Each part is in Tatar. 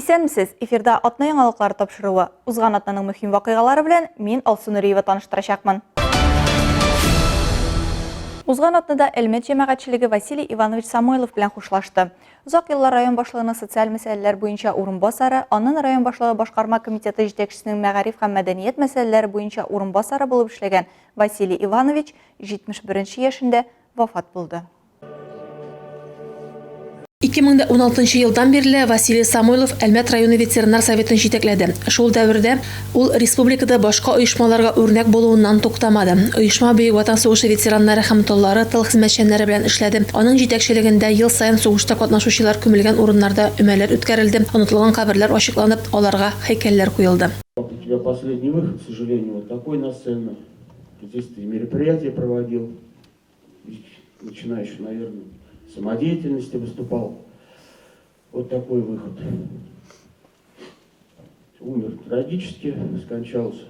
Исәнмесез! Эфирда атна яңалыклары тапшыруы. Узган атнаның мөһим вакыйгалары белән мин Алсу Нуриева таныштырачакмын. Узган атнада Әлмәт җәмәгатьчелеге Василий Иванович Самойлов белән хушлашты. Озак еллар район башлыгының социаль мәсьәләләр буенча урынбасары, аннан район башлыгы башкарма комитеты җитәкчесенең мәгариф һәм мәдәният мәсьәләләре буенча урынбасары булып эшләгән Василий Иванович 71 нче яшендә вафат булды. 2016 елдан бирле Василий Самойлов Әлмәт районы ветераннар советын җитәкләде. Шул дәвердә ул республикада башка оешмаларга үрнәк булуыннан туктамады. Оешма Бөек Ватан сугышы ветераннары һәм толлары, тыл хезмәтчәннәре белән эшләде. Аның җитәкчелегендә ел саен сугышта катнашучылар күмелгән урыннарда өмәләр үткәрелде, онытылган каберләр ачыкланып, аларга һәйкәлләр куелды. У тебя последний выход, к сожалению, вот такой на сцену. Здесь ты мероприятие проводил. Начиная еще, наверное, самодеятельности выступал. Вот такой выход. Умер трагически, скончался.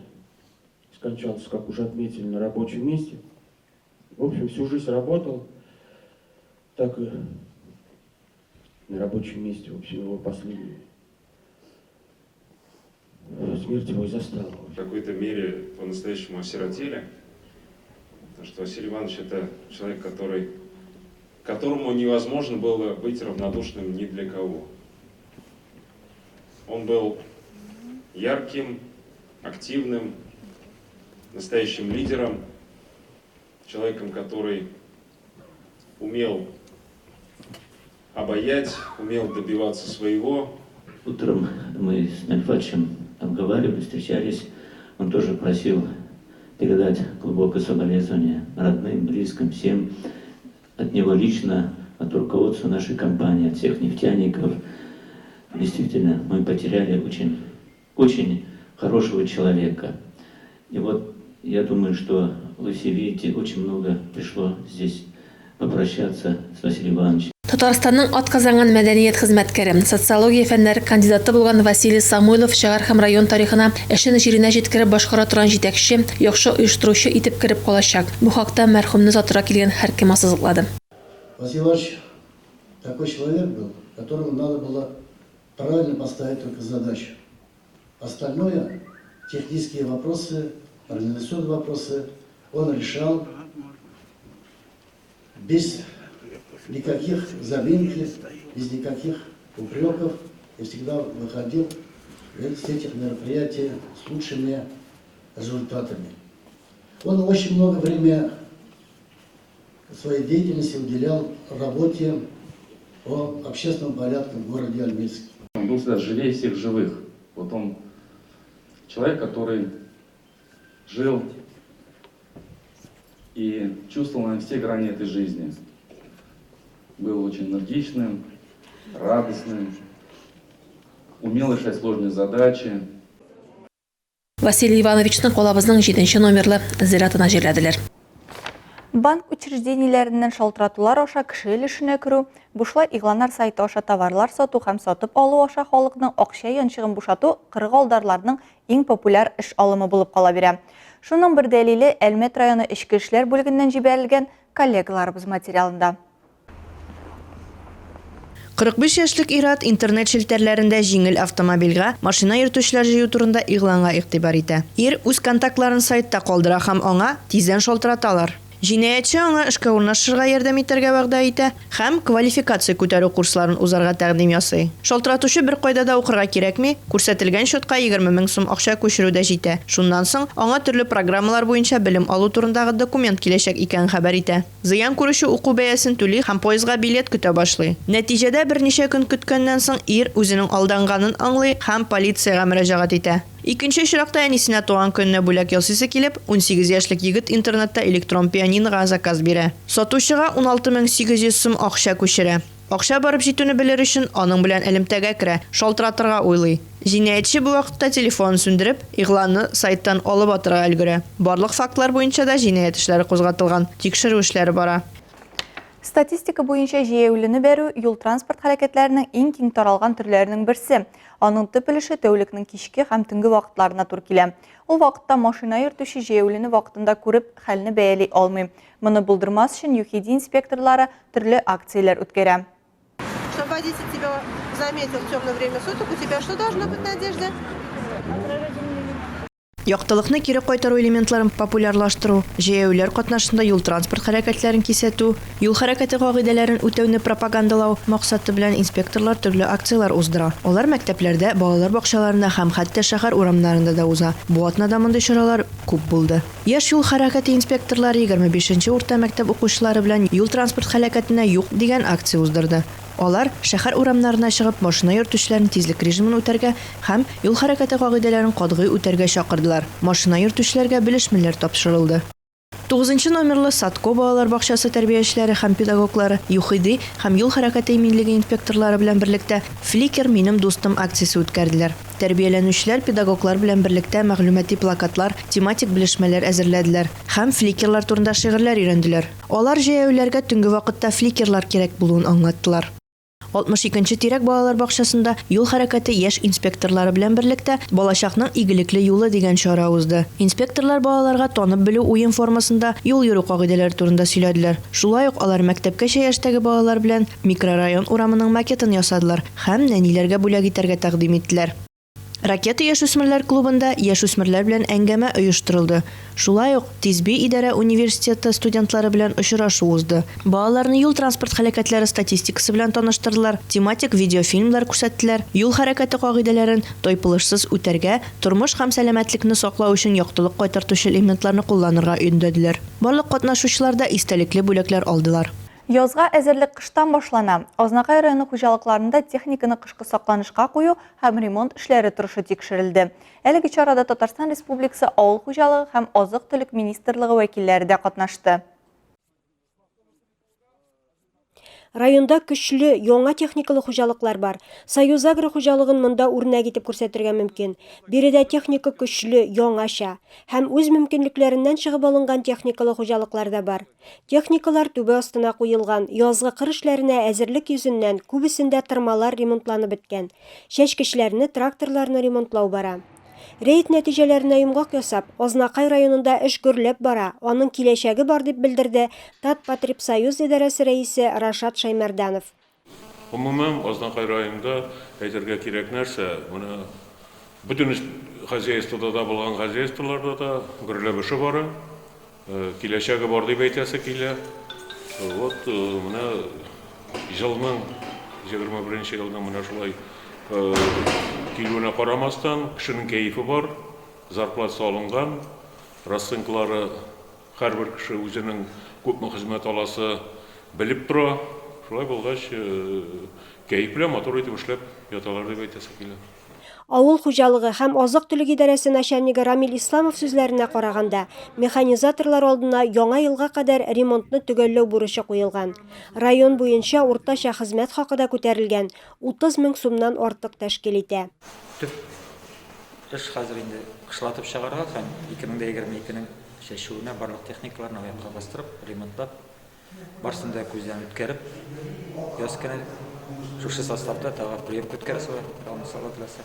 Скончался, как уже отметили, на рабочем месте. В общем, всю жизнь работал, так и на рабочем месте, в общем, его последний. Смерть его и застала. В какой-то мере по-настоящему осиротели, потому что Василий Иванович это человек, который, которому невозможно было быть равнодушным ни для кого. Он был ярким, активным, настоящим лидером, человеком, который умел обаять, умел добиваться своего. Утром мы с Нальфатчем обговаривали, встречались. Он тоже просил передать глубокое соболезнование родным, близким, всем. От него лично, от руководства нашей компании, от всех нефтяников. Действительно, мы потеряли очень, очень хорошего человека. И вот я думаю, что вы все видите, очень много пришло здесь попрощаться с Василием Ивановичем. Татарстанның атказанган мәдәният хезмәткәре, социология фәннәре кандидаты булган Василий Самойлов шәһәр һәм район тарихына эшен җиренә җиткереп башкара торган җитәкче, яхшы оештыручы итеп кереп калачак. Бу хакта мәрхүмне озатырга килгән һәркем ассызыклады. Василий Иванович такой человек был, которому надо было правильно поставить только задачу. Остальное, технические вопросы, организационные вопросы он решал без никаких заминки, без никаких упреков и всегда выходил с этих мероприятий с лучшими результатами. Он очень много времени своей деятельности уделял работе по общественному порядку в городе Альметьевске. Он был всегда живее всех живых. Вот он человек, который жил и чувствовал на все грани этой жизни. Был очень энергичным, радостным, умел решать сложные задачи. Василий Ивановичны калабызның җиденче номерлы зиратына җирләделәр. Банк учреждениеләреннән шалтыратулар аша кеше өлешенә керү, бушлай игъланнар сайты аша товарлар сату һәм сатып алу аша халыкның акча янчыгын бушату кырыгалдарларның иң популяр эш алымы булып кала бирә. Шуның бер дәлиле Әлмәт районы эчке эшләр бүлегеннән җибәрелгән коллегаларыбыз материалында. 45 яшьлек ир-ат интернет челтәрләрендә җиңел автомобильгә машина йөртүчеләр җыю турында игъланга игътибар итә. Ир үз контактларын сайтта калдыра һәм аңа тиздән шалтыраталар. Җинаятьче аңа эшкә урнашырга ярдәм итәргә вәгъдә итә һәм квалификация күтәрү курсларын узарга тәкъдим ясый. Шалтыратучы беркайда да укырга кирәкми, күрсәтелгән счетка 20 мең сум акча күчерү дә җитә. Шуннан соң аңа төрле программалар буенча белем алу турындагы документ киләчәк икәнен хәбәр итә. Зыян күрүче уку бәясен түли һәм поездга билет көтә башлый. Нәтиҗәдә, берничә көн көткәннән соң ир үзенең алданганын аңлый һәм полициягә мөрәҗәгать итә. Икенче очракта әнисенә туган көненә бүләк ясыйсы килеп, 18 яшьлек егет интернетта электрон пианинога заказ бирә. Сатучыга 16 800 сум акча күчерә. Акча барып җитүне белер өчен аның белән элемтәгә керә, шалтыратырга уйлый. Җинаятьче бу вакытта телефонын сүндереп, игъланны сайттан алып атырга өлгерә. Барлык фактлар буенча да җинаять эшләре кузгатылган, тикшерү эшләре бара. Статистика буенча җәяүлене бәрү юл-транспорт һәлакәтләренең иң киң таралган төрләренең берсе. Аның төп өлеше тәүлекнең кичке һәм төнге вакытларына туры килә. Ул вакытта машина йөртүче җәяүлене вакытында күреп, хәлне бәяли алмый. Моны булдырмас өчен ЮХИДИ инспекторлары төрле акцияләр үткәрә. Чтоб водитель тебя заметил в темное время суток, у тебя что должно быть на одежде? Яктылыкны кире кайтару элементларын популярлаштыру, җәяүлеләр катнашында юл-транспорт хәрәкәтләрен кисәтү, юл хәрәкәте кагыйдәләрен үтәүне пропагандалау максаты белән инспекторлар төрле акцияләр уздыра. Алар мәктәпләрдә, балалар бакчаларында һәм хәтта шәһәр урамнарында да уза. Бу атнада мондый чаралар күп булды. Яшь юл хәрәкәте инспекторлары 25 нче урта мәктәп укучылары белән Юл-транспорт һәлакәтенә юк дигән акция уздырды. Алар, шәһәр урамнарына чыгып, машина йөртүчеләрне тизлек режимын үтәргә һәм юл хәрәкәте кагыйдәләрен катгый үтәргә чакырдылар. Машина йөртүчеләргә белешмәләр тапшырылды. Тугызынчы номерлы Садко балалар бакчасы тәрбиячеләре һәм педагоглары ЮХИДИ һәм юл хәрәкәте иминлеге инспекторлары белән берлектә Фликер, минем дустым акциясе үткәрделәр. Тәрбияләнүчеләр педагоглар белән берлектә мәгълүмати плакатлар, тематик белешмәләр әзерләделәр һәм фликерлар турында шигырьләр өйрәнделәр. Алар җәяүлеләргә төнге вакытта фликерлар кирәк булуын аңлаттылар. 62 нче Тирәк балалар бакчасында юл хәрәкәте яшь инспекторлары белән берлектә Балачакның игелекле юлы дигән чара узды. Инспекторлар балаларга танып белү уен формасында юл йөрү кагыйдәләре турында сөйләделәр. Шулай ук алар мәктәпкәчә яшьтәге балалар белән микрорайон урамының макетын ясадылар һәм нәниләргә бүләк итәргә тәкъдим иттеләр. Ракета яшүсмерләр клубында яшүсмерләр белән әңгәмә оештырылды. Шулай ук Тизби идарә университеты студентлары белән очрашу узды. Балаларны юл-транспорт һәлакәтләре статистикасы белән таныштырдылар, тематик видеофильмнар күрсәттеләр, юл хәрәкәте кагыйдәләрен тайпылышсыз үтәргә, тормыш һәм сәламәтлекне саклау өчен яктылык кайтартучы элементларны кулланырга өндәделәр. Барлык катнашучылар да истәлекле бүләкләр алдылар. Язга әзерлек кыштан башлана. Азнакай районы хуҗалыкларында техниканы кышкы сакланышка кую һәм ремонт эшләре торышы тикшерелде. Әлеге чарада Татарстан Республикасы Авыл хуҗалыгы һәм азык-төлек министрлыгы вәкилләре дә катнашты. Районда көчле, яңа техникалы хуҗалыклар бар. Союзагро хуҗалыгын монда үрнәк итеп күрсәтергә мөмкин. Биредә техника көчле, яңача. Һәм үз мөмкинлекләреннән чыгып алынган техникалы хуҗалыклар да бар. Техникалар түбә астына куелган, язгы кыр эшләренә әзерлек йөзеннән күбесендә тырмалар ремонтланып беткән. Чәчкечләрне, тракторларны ремонтлау бара. Рейд нәтиҗәләренә йомгак ясап, Азнакай районында эш гөрләп бара, аның киләчәге бар, дип белдерде Татпотребсоюз идарәсе рәисе Рашат Шәймәрданов. Гомумән, Азнакай районында әйтергә кирәк нәрсә, менә бөтен хозяйствода да булган хозяйстволарда да гөрләп эше бара, киләчәге бар дип әйтәсе килә. Вот менә елның, 21 нче елның менә шулай килүенә карамастан, кешенең кәефе бар, зарплатасы алынган, расценкалары Һәрбер кеше үзенең күпме хезмәт аласы белеп тора. Шулай булгач, кәеф белән матур итеп эшләп яталар дип әйтәсе килә. Авыл хуҗалыгы һәм азык-төлек идарәсе начальнигы Рамил Исламов сүзләренә караганда, механизаторлар алдына яңа елга кадәр ремонтны төгәлләү бурычы куелган. Район буенча уртача хезмәт хакы да күтәрелгән, 30 мең сумнан артык тәшкил итә. Төп эш хәзер инде кышлатып чыгарга һәм 2022 нең чәчүенә барлык техникаларны аякка бастырып, ремонтлап, барысын да күздән үткәреп, яз көне шушы составта тагы приемка үткәрәсе бар, Алла теләсә.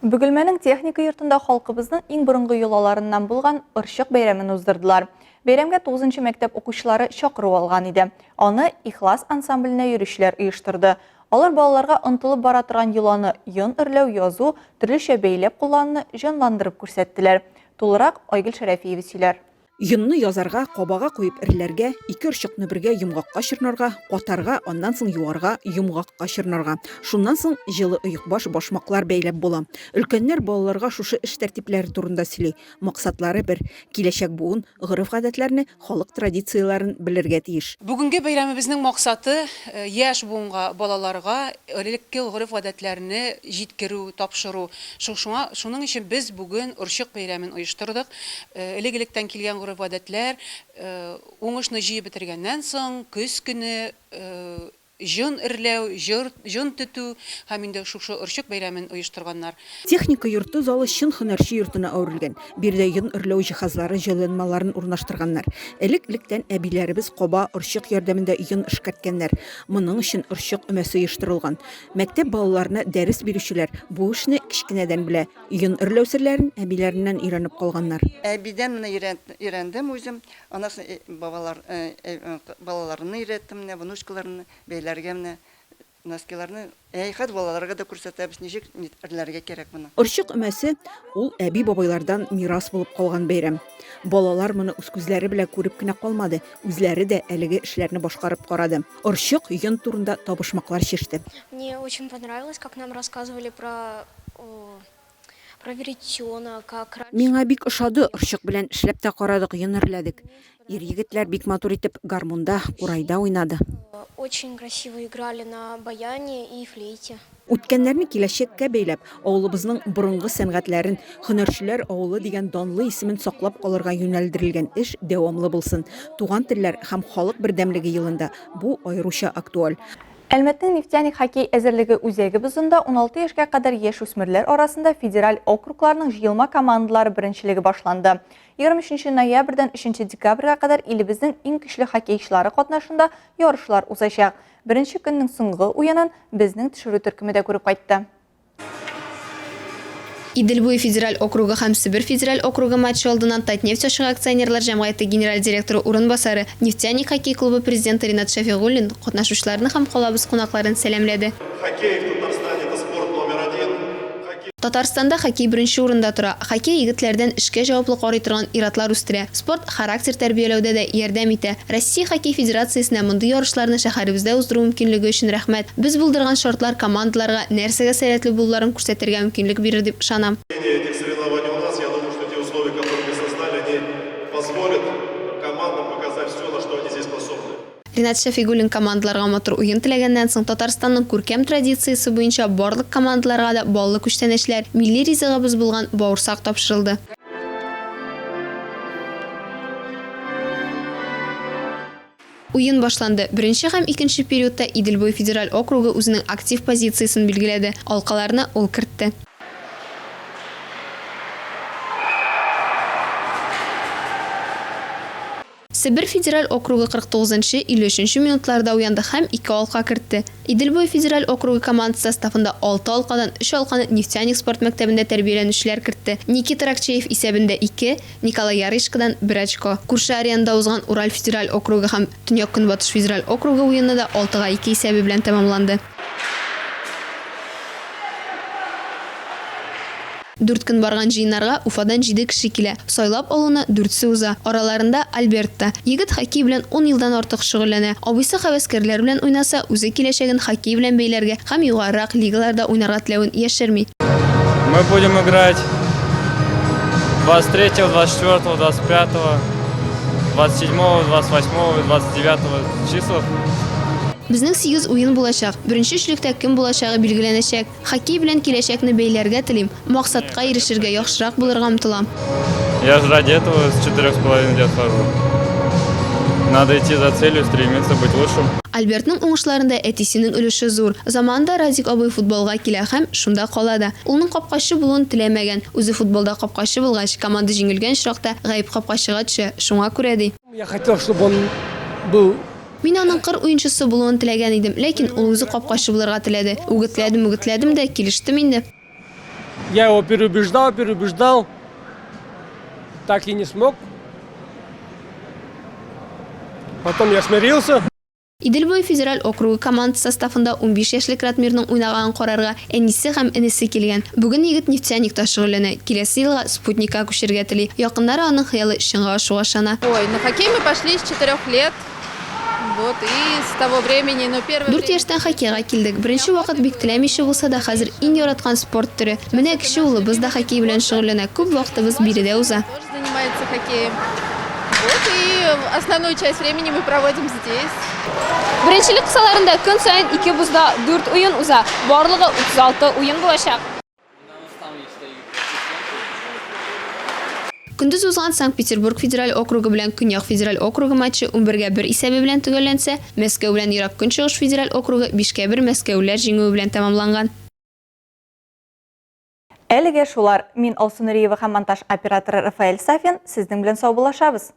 Бөгелмәнең техника йортында халкыбызның иң борынгы йолаларыннан булган Орчык бәйрәмен уздырдылар. Бәйрәмгә тугызынчы мәктәп укучылары чакыру алган иде. Аны Ихлас ансамбленә йөрүчеләр оештырды. Алар балаларга онытылып бара торган йоланы, йон эрләү, язу, төрлечә бәйләп куллануны җанландырып күрсәттеләр. Тулырак Айгөл Шәрәфиева сөйләр. Йонны язарга, кабага куеп эрләргә, ике орчыкны бергә йомгакка чорнарга, катарга, аннан соң юарга, йомгакка чорнарга. Шуннан соң җылы оекбаш, башмаклар бәйләп була. Өлкәннәр балаларга шушы эш тәртипләре турында сөйли. Максатлары бер, киләчәк буын гореф-гадәтләрне, халык традицияләрен белергә тиеш. Бүгенге бәйрәмебезнең максаты, яшь буынга, балаларга элекке гореф-гадәтләрне җиткерү, тапшыру. Шуңа, шуның өчен без бүген Орчык бәйрәмен оештырдык. Элек-электән килгән гореф-гадәтләр, уңышны җыеп бетергәннән соң, көз көне, Җон эрләү, җор, җон тетү һәм инде шушы орчык бәйрәмен оештырганнар. Техника йорты залы чын һөнәрче йортына әверелгән. Биредә йон эрләү җиһазлары, җайланмаларын урнаштырганнар. Элек-электән әбиләребез коба, орчык ярдәмендә йон эшкәрткәннәр. Моның өчен орчык өмәсе оештырылган. Мәктәп балаларына дәрес бирүчеләр бу эшне кечкенәдән белә. Йон эрләү серләрен әбиләреннән өйрәнеп калганнар. Әбидән менә өйрәндем үзем. Аннан соң бабалар, балаларымны өйрәттем менә, внучкаларымны бәйләргә менә. Носкиларны әй, хәт балаларга да күрсәтәбез, ничек эрләргә кирәк моны. Орчык өмәсе, ул әби-бабайлардан мирас булып калган бәйрәм. Балалар моны үз күзләре белән күреп кенә калмады, үзләре дә әлеге эшләрне башкарып карады. Орчык, йон турында табышмаклар чиште. Мне очень понравилось, как нам рассказывали про про веретена, как раньше. Миңа бик ошады, орчык белән эшләп тә карадык, йон эрләдек. Ир-егетләр бик матур итеп гармунда, курайда уйнады. Очень красиво играли на баяне и флейте. Үткәннәрне киләчәккә бәйләп, авылыбызның борынгы сәнгатьләрен, Һөнәрчеләр авылы дигән данлы исемен саклап калырга юнәлдерелгән эш дәвамлы булсын. Туган телләр һәм халык бердәмлеге елында бу аеруча актуаль. Әлмәтнең Нефтяник хоккей әзерлеге үзәге бозында 16 яшькә кадәр яшүсмерләр арасында федераль округларның җыелма командалары беренчелеге башланды. 23 ноябрьдән 3 декабрьгә кадәр илебезнең иң көчле хоккейчылары катнашында ярышлар узачак. Беренче көннең соңгы уенын безнең төшерү төркеме дә күреп кайтты. Идел буе федераль округы һәм Себер федераль округы матчы алдыннан Татнефть ачык акционерлар җәмгыяте генераль директоры урынбасары, Нефтяник хоккей клубы президенты Ринат Шәфигуллин катнашучыларны һәм калабыз кунакларын сәламләде. Хоккей в Татарстане, это спорт номер один. Хоккей. Татарстанда хоккей беренче урында тора. Хоккей егетләрдән эшкә җаваплы карый торган ир-атлар үстерә. Спорт характер тәрбияләүдә дә ярдәм итә. Россия хоккей федерациясенә мондый ярышларны шәһәребездә уздыру мөмкинлеге өчен рәхмәт. Без булдырган шартлар командаларга нәрсәгә сәләтле булуларын күрсәтергә мөмкинлек бирер дип ышанам. Этих соревнований у нас, я думаю, что те условия, которые мы создали, они позволят командам показать все, на что они здесь способны. Ринат Шәфигуллин командаларга матур уен теләгәннән соң, Татарстанның күркәм традициясе буенча барлык командаларга да баллы күчтәнәчләр, милли ризыгыбыз булган бавырсак тапшырылды. Уен башланды. Беренче һәм икенче периодта Идел буе федераль округы үзенең актив позициясен билгеләде, алкаларны ул кертте. Себер федераль округы 49 нчы, 53 нче минутларда уянды һәм ике алка кертте. Идел буе федераль округы командасы составында алты алкадан өч алканы Нефтяник спорт мәктәбендә тәрбияләнүчеләр кертте. Никита Ракчеев исәбендә ике, Николай Ярышкадан бер очко. Күрше аренада узган Урал федераль округы һәм Төньяк-Көнбатыш федераль округы уены да алтыга ике исәбе белән тәмамланды. Дүрт көн барган җыеннарга Уфадан җиде кеше килә. Сайлап алуны дүртсе уза. Араларында Альберт та. Егет хоккей белән ун елдан артык шөгыльләнә. Абыйсы һәвәскәрләр белән уйнаса, үзе киләчәген хоккей белән бәйләргә һәм югарырак лигаларда уйнарга теләвен яшерми. Мы будем играть 23, 24, 25, 27, 28 и 29 числа. Безнең сигез уен булачак. Беренче өчлектә кем булачагы билгеләнәчәк. Хоккей белән киләчәкне бәйләргә телим. Максатка ирешергә, яхшырак булырга омтылам. Я же ради этого с четырех с половиной лет хожу. Надо идти за целью, стремиться быть лучшим. Альбертның уңышларында әтисенең өлеше зур. Заманында Радик абый футболга килә һәм шунда кала да. Улының капкачы булуын теләмәгән. Үзе футболда капкачы булгач, команда җиңелгән очракта, гаеп капкачыга төшә, шуңа күрә, ди. Я хотел, чтобы он был Мин аның кыр уенчысы булуын теләгән идем, ләкин ул үзе капкачы булырга теләде. Үгетләдем, үгетләдем дә, килештем инде. Я его переубеждал, переубеждал, так и не смог. Потом я смирился. Идел буе федераль округы командасы составында 15 яшьлек Ратмирның уйнаганын карарга әнисе һәм энесе килгән. Бүген егет Нефтяникта шөгыльләнә, киләсе елга Спутникка күчәргә тели. Якыннары аның хыялы чынга ашуга ышана. Ой, на хоккей мы пошли с четырех лет. Вот, и с того времени, ну, первое Дүрт яшьтән хоккейга килдек. Беренче вакыт бик теләмичә булса да, хәзер иң яраткан спорт төре. Менә кече улыбыз да хоккей белән шөгыльләнә, күп вакытыбыз биредә уза. Тоже занимается хоккеем. Вот, и основную часть времени мы проводим здесь. Беренчелек кысаларында көн саен ике бозда дүрт уен уза. Барлыгы 36 уен булачак. Көндез узган Санкт-Петербург федераль округы белән Көньяк федераль округы матчы унбергә бер исәбе белән төгәлләнсә, Мәскәү белән Ерак Көнчыгыш федераль округы бишкә бер мәскәүлеләр җиңүе белән тәмамланган. Әлегә шулар. Мин Алсу Нуриева һәм монтаж операторы Рафаэль Сафин сезнең белән саубуллашабыз.